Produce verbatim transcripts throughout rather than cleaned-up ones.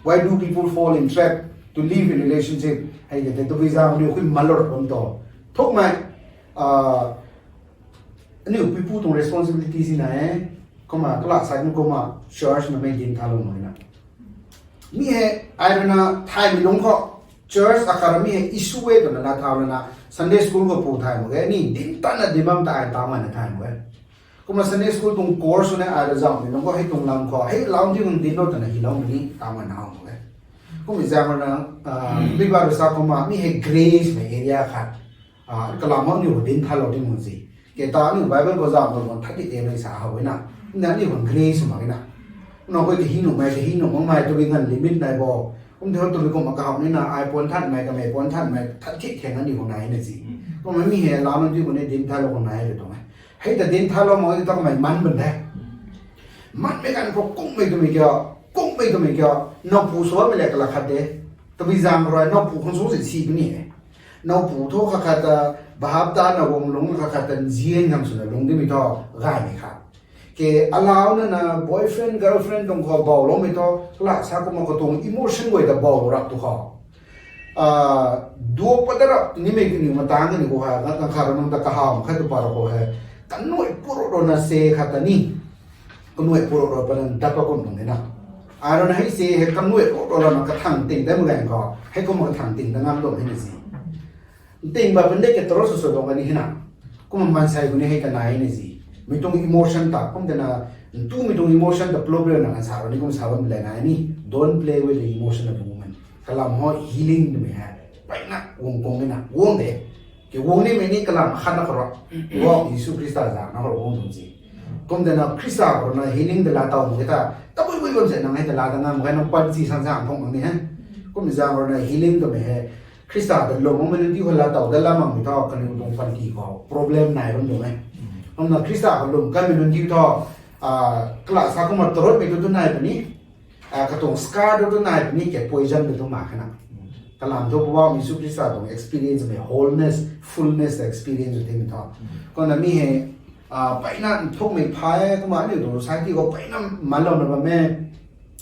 Why do people fall in trap to live in relationship? Hei de, de, tabui zaeng aniu khui malor bam to. Thukmei, ah, aniu puipu tuang responsibility si na e. Kumna, kala sa kumna church na mei din tha lou mak na. Mi hei, ai rui na thaymei lungc khou, church akhat ra mi hei issue e twna la thau lana, Sunday school khou pu thay mak e, ni din tana din bam ta ai ta mana thay mak e. Kumna Sunday school tuang course ne ai ra zauhmei lungc khou, hei tuang lam khou, hei lau di hung din lou twna hi lou ni ta mana hau mak e. Kumna zaeng rui na, ah, mi ba rui sa kumna, mi hei grace mei area khat. Ah, kalam hou niw din tha lou di mun si. Ke ta niw Bible khou zauh mak bam that di te mei sa hau na. Na niw hang grace mak na. Na koi kahi nuh mei, kahi nuh mak mei, tabui ngan limit nai bo. Kum de ho tabui kum akahau ni na, ai puan than mei, kamei puan than mei, that thi theng na niw hang nai na si. Kumna mi hei lau na di hung ni din tha lou hang nai de tuang e. Hei ta din tha lou mak di ta kamei man bam de. Man mei kan khou kung mei twmei kiu, kung mei twmei kiu, nowpu sw mei le kala khat de. Tabui zaeng rui nowpu khang sw si si bini e. Nowpu thu khat khat ta, bahap ta na guang lung khat khat ta nzian ngam swna lung dimei thu, gaymei khat. Ke allow na na boyfriend, girlfriend tuang khou bauloumei thu, kala sa kumna katuang emotion guay ta bau rap tu khou. Ah, duak pat da rap nimei kaniw matang kaniw khou hei, nang khat rui nang ta kahawmei khat tu pa rap khou hei. Kanuai puruk rui na se khat ta ni. Kanuai puruk rui pa nang dat pa kum tuang e na. Ai rui na hei se hei kanuai puruk rui na kathang ting dai mak ganv khou. Hei kumna kathang ting da ngam tuang hei na si. Ting ba pun de ke taro sw sw tuang kani hei na. Kumna maansei kuni hei ta nai na si. Mi tuang emotion ta, kum tana, ntu mi tuang emotion ta problem na kan sa rui ni kum sa bam le nai ni. Don't play with the emotion of a woman. Kalam hou healing twmei hei. Pai na, guang guang na, guang de. Ke guang nimei ni kalam khat na khou rui. Guang Jisu Khrista zaeng na khou rui guang tuang si. Kum tana Khrista khou rui na healing ta la taw mak e ta. Tabui bui bam se nang hei ta la ta ngam mak e nang pan si san zaeng phung mak ni hei. Kum zaeng rui na healing twmei hei. Khrista ta lwm makmei nunc diu khou la taw dat la makmei thu kaniw tuang panty khou problem nai bam tuang e. Kumna Khrista khou lwm kanmei nunc diu thu, ah, kala sa kumna tarotmei tu tu nai puni, ah, katuang scar tu tu nai puni ke poison tu tu mak khe na. Kalam thu Poubauhmei Jisu Khrista tuang experience mei wholeness, fullness ta experience tu timei thu. Kumna mi hei, ah, pai na nthukmei phay, kumna aniu tuang society khou pai na malou na bam e.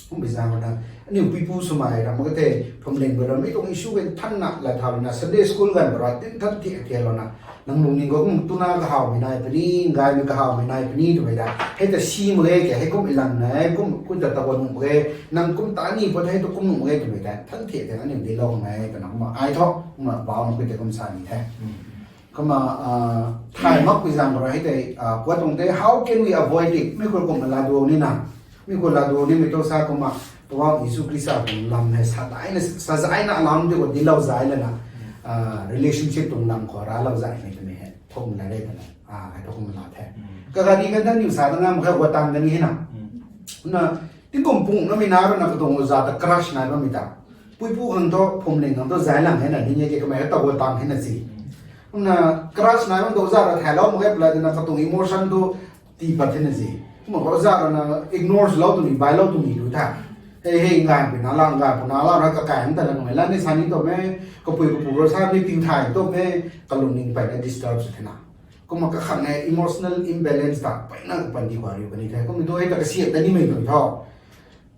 Kum bi zaeng rui na, aniu puipu swmei ram mak the, phuamling ba ram mi tuang issue gan than na, la thau na, Sunday school gan ba rui, tin than thi thi lou na, nang lungning khou kum tuna kahawmei nai puni, gaymei kahawmei nai puni twmei ta. Hei ta si mak e ke, hei kum ilang na, kum, kum ta ta nuh mak e, nang kum ta ni pat hei tu kum nuh mak e twmei ta. Than thi thi aniu di lou nai, twna kumna ai thu, kumna bau na khui ta kum sa ni the. Kumna, ah, thay mak pui zaeng rui hei tei, ah, kuat tuang tei, how can we avoid it? Mi khou kumna la duang ni na. Mi khou la duang nimei tu sa kumna, Poubauhmei Jisu Khrista tuang lam hei sa dai na, sa zai na lam tei khou di lou zai lana, ah, relationship tuang lam khou ra lou zai ni twmei hei. Thuk la re twna, ah, hei thu kumna la the. Kagari kan ta niw sa ta ngam kha guat tang kani hei na. Na, tingkum pung na mi na rui na katuang oja ta crush nai bammei ta. Puipu khang thu, phuamling khang thu zai lang hei na, ni ni ke kamei hei ta guat tang hei na si. Kumna crush nai bam tu oja ra thay lou mak e pla twna katuang emotion tu tii pat the na si. Kumna oja rui na ignore swlou twmei, bailou twmei tu tha. Hei, hei, nganv pui na la, nganv pui na la, ra kakai hang ta la nuh e, la ni sa ni tu me, kapui kapu rui sa ni ting thay tu me, kalungning pai na disturb sw the na. Kumna kakhang e emotional imbalance ta, pai na kapan di khou riu kani the. Kumna tu hei ta kasiam ta nimei tu tho.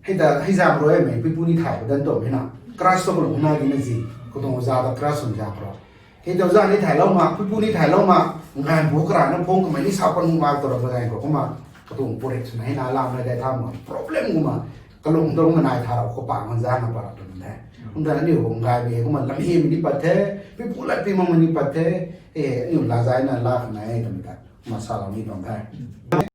Hei ta, hei zaeng rui mei, puipu ni thay pa dan tu hei na. Crush tu kalung nai di na si. Katuang oja ta crush sw zaeng rui. Hei ta oja ni thay lou mak, puipu ni thay lou mak, nganv bu kara na phung kamei ni sa pan mak tu ra pa ganv khou kumna. Katuang purik swna hei na lam na dai tha mak. Problem kumna. Kalung tu kumna nai tha rau khou pa ngan za na pa rap tu na. Kum ta aniu kum gaymei kumna lam hei mei ni pat the, puipu lat pi makmei ni pat the, eh, aniu la zai na la khang nai twmei ta. Kumna sa lou ni tuang the.